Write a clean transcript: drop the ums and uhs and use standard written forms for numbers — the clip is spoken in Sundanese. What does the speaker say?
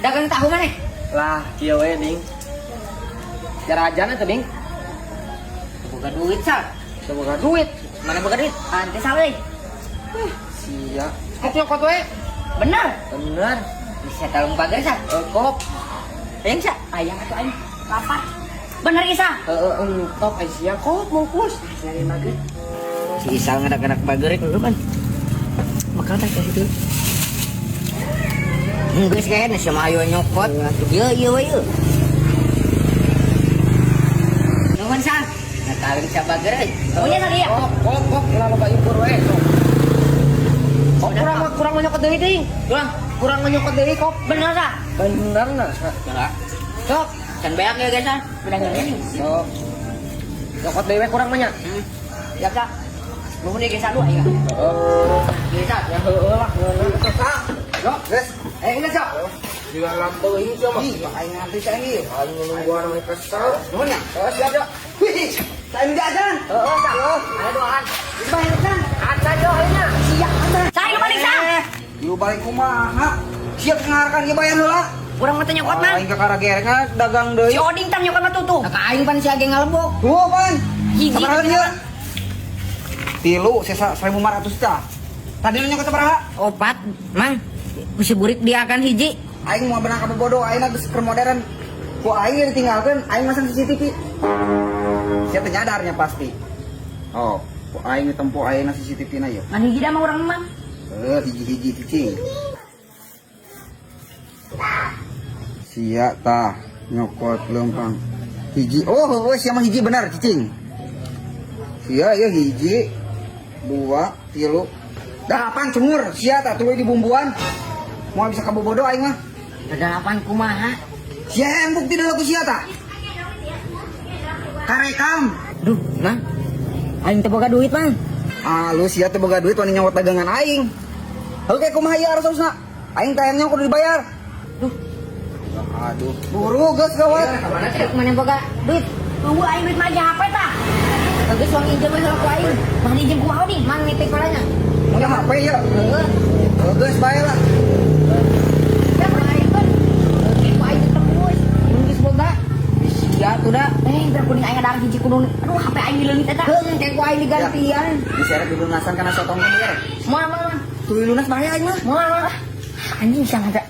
Dagang tahu mana? Lah, kieu we, Ding. Jarajan atuh, Ding. Boga duit, Sal. Teu boga duit. Mana boga duit? Ante Sal euy. Sia. Kok nyokot we? Bener. Bener. Bisa talung bager, Sal. Kop. Hayang, Sal. Hayang atuh aing. Lapar. Bener, Isa. Heeh, entop ai sia kop mungkus. Nyari bager. Si Isal ngadak-ngadak bager dulu kan. Makan teh ke situ. Geus kayaknya si ayo nyokot. Ieu ieu we ieu. Nuhun, Sal. Nah, kaleng sia bager euy. Punya tadi ya? Kop, kop, kop, ulah loba impur we. Kop kurang kurang nyokot deui, Ding. Kurang. Kurang nyokot deui, kop. Bener, Sal. Bener nah. Enggak. Sok. Can beak ya, guys, Sal. Bener ini. Sok. Nyokot deui we kurang mah nya. Ya, Sal. Nuhun ya, guys, Sal, lu ayo. Heeh. Guys, Sal. Ya heueuh lah, ngeunah atuh, Kak. Yo, guys. Eh, ini sok. Juga lampu ini mah. Ih, aing ngantri saya ini. Aing nungguan mah kesel. Nuhun ya? Oh, siap, yo. Wih, saya jajan. Heeh, Kak. Ada doaan. Dibayar kan? Acan yo ayeuna. Siap atuh. Saya lu balik, Sal. Lu balik kumaha? Siap ngaharkan ieu bayar heula. Urang mah teu nyokot, Mang. Aing kakara gerengan dagang deui. Si Oding tang nyokot mah tuh. Nah, ka aing pan si age ngalebok. Tuh, pan. Hiji. Sabaraha ieu? Tilu sesa 1500 tah. Tadi lu nyokot sabaraha? Opat, Mang. Ku si burik dia akan hiji. Aing mau benang kabeh bodoh, aing geus keur modern. Ku aing yang ditinggalkeun, aing masang CCTV. Sia teu nyadarnya pasti. Oh, ku aing tempo aing CCTV na ieu. Ngan hiji dah mah urang mah. Eh, hiji-hiji cicing. Sia tah nyokot lempang. Hiji. Oh, heueuh sia mah hiji bener cicing. Sia ya hiji, dua, tilu. Delapan cemur, sia tah tuluy dibumbuan. Moal bisa kabobodo aing mah. Delapan kumaha? Sia yang bukti dulu ku sia tah. Karekam. Duh, Mang. Aing teu boga duit, Mang. Ah, lu sia teu boga duit wani nyawat dagangan aing. Oke, kumaha ieu arus-arusna? Aing teh nya kudu dibayar. Duh. Aduh, buru geus gawat. Mana boga duit? Tunggu aing duit mah aja HP tah. Geus uang injem we ku aing. Mang injem kumaha nih? Mang nitip palanya. Udah HP ya? Heeh. Geus bae lah. Ya aing kan. Ku aing tembus. Mun geus boga. Sia tuh da. Eh, biar kuning aing ada hiji kudu. Aduh, HP aing dileungit eta. Heuh, teh ku aing digantian. Diseret dilunasan kana sotong teh bayar. Moal moal. Tuluy lunas bae aing mah. Moal moal. Anjing bisa ngada.